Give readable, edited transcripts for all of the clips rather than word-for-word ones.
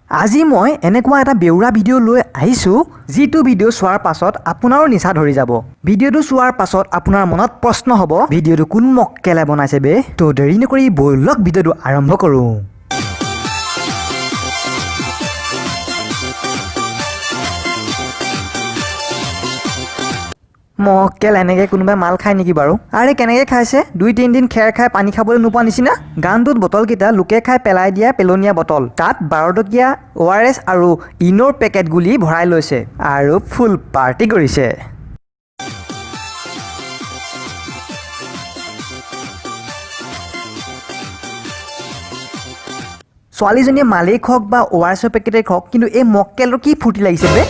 আজি মই এনেকুৱা এটা বেউৰা ভিডিঅ' লৈ আহিছোঁ, যিটো ভিডিঅ' চোৱাৰ পাছত আপোনাৰো নিচা ধৰি যাব। ভিডিঅ'টো চোৱাৰ পাছত আপোনাৰ মনত প্ৰশ্ন হ'ব, ভিডিঅ'টো কোন মক্কেলে বনাইছে বে? তো দেৰি নকৰি ব'লক, ভিডিঅ'টো আৰম্ভ কৰোঁ। মক্কেল, এনেকৈ কোনোবাই মাল খায় নেকি বাৰু? আৰে, কেনেকৈ খাইছে? 2-3 দিন খেৰ খাই পানী খাবলৈ নোপোৱা নিচিনা। গানটোত বটলকেইটা লোকে খাই পেলাই দিয়া পেলনীয়া বটল, তাত 12 টকীয়া অ' আৰ এছ আৰু ইন'ৰ পেকেট গুলি ভৰাই লৈছে আৰু ফুল পাৰ্টি কৰিছে। ছোৱালীজনীয়ে মালেই হওক বা অ' আৰ এছৰ পেকেটেই হওক, কিন্তু এই মক্কেলৰ কি ফূৰ্তি লাগিছে বে!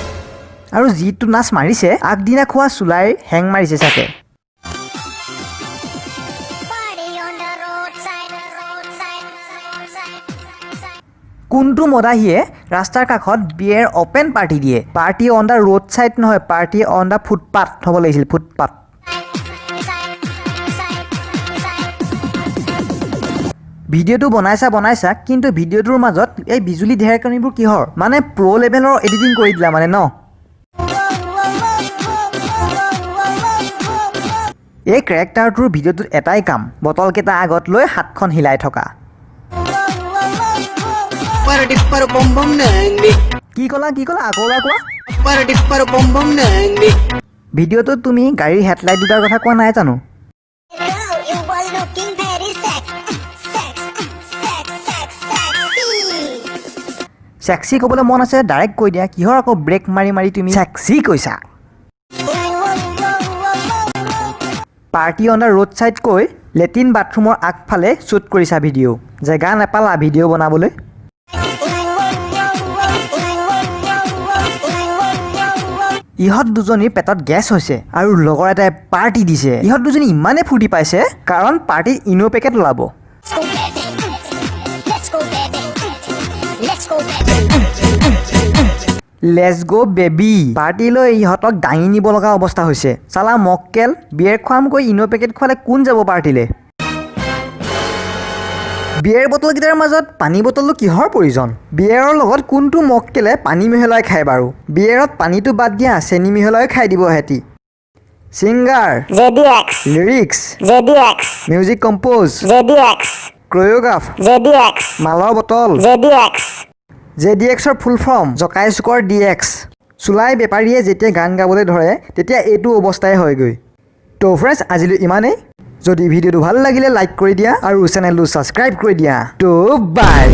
আৰু যিটো নাচ মাৰিছে, আগদিনা খোৱা চুলাই হেং মাৰিছে চাগে। Party on the roadside, roadside, roadside, side. কোনটো মদাহীয়ে ৰাস্তাৰ কাষত বিয়েৰ অ'পেন পাৰ্টি দিয়ে? Party on the road side নহয়, পাৰ্টি অন the footpath হ'ব লাগিছিল, ফুটপাথ। Side, side, side. ভিডিঅ'টো বনাইছা বনাইছা, কিন্তু ভিডিঅ'টোৰ মাজত এই বিজুলী ঢেৰেকনিবোৰ কিহৰ? মানে প্ৰ' লেভেলৰ এডিটিং কৰি দিলা মানে ন? এই কেৰেক্টাৰটোৰ ভিডিঅ'টোত এটাই কাম, বটলকেইটা আগত লৈ হাতখন হিলাই থকা। Upper dipper bom bom nangi. কি ক'লা? কি ক'লা? আকৌ এবাৰ কোৱা। Upper dipper bom bom nangi. ভিডিঅ'টোত তুমি গাড়ীৰ হেডলাইট দুটাৰ কথা কোৱা নাই জানো? Girl, you were looking very sex, sex, sex, sex, sexy. Sexy ক'বলৈ মন আছে, ডাইৰেক্ট কৈ দিয়া। কিহৰ আকৌ ব্ৰেক মাৰি মাৰি তুমি চেক্সি কৈছা? Party on the road side কৈ লেট্ৰিন বাথৰুমৰ আগফালে শ্বুট কৰিছা ভিডিঅ'। জেগা নাপালা ভিডিঅ' বনাবলৈ? ইহঁত দুজনীৰ পেটত গেছ হৈছে আৰু লগৰ এটাই পাৰ্টি দিছে। ইহঁত দুজনী ইমানেই ফূৰ্তি পাইছে, কাৰণ পাৰ্টিত ইন' পেকেট ওলাব। Let's go, baby. Let's go, baby. Let's go, baby. Let's go baby. পাৰ্টিলৈ ইহঁতক দাঙি নিব লগা অৱস্থা হৈছে। চালা মক্কেল, বিয়েৰ খুৱাম কৈ ইন' পেকেট খোৱালে কোন যাব পাৰ্টিলে? বিয়েৰ বটলকেইটাৰ মাজত পানী বটলটো কিহৰ প্ৰয়োজন? বিয়েৰৰ লগত কোনটো মক্কেলে পানী মিহলাই খায় বাৰু? বিয়েৰত পানীটো বাদ দিয়া, চেনি মিহলাই খাই দিব সিহঁতি। Singer JDX, lyrics JDX, music compose JDX, choreograph JDX, মালৰ বটল JDX. J D এক্সৰ ফুল ফৰ্ম জকাই চুকৰ ডি এক্স। চুলাই বেপাৰীয়ে যেতিয়া গান গাবলৈ ধৰে, তেতিয়া এইটো অৱস্থাই হয়গৈ। তো ফ্ৰেণ্ডছ, আজিলৈ ইমানেই। যদি ভিডিঅ'টো ভাল লাগিলে লাইক কৰি দিয়া আৰু চেনেলটো ছাবস্ক্ৰাইব কৰি দিয়া। তো বাই।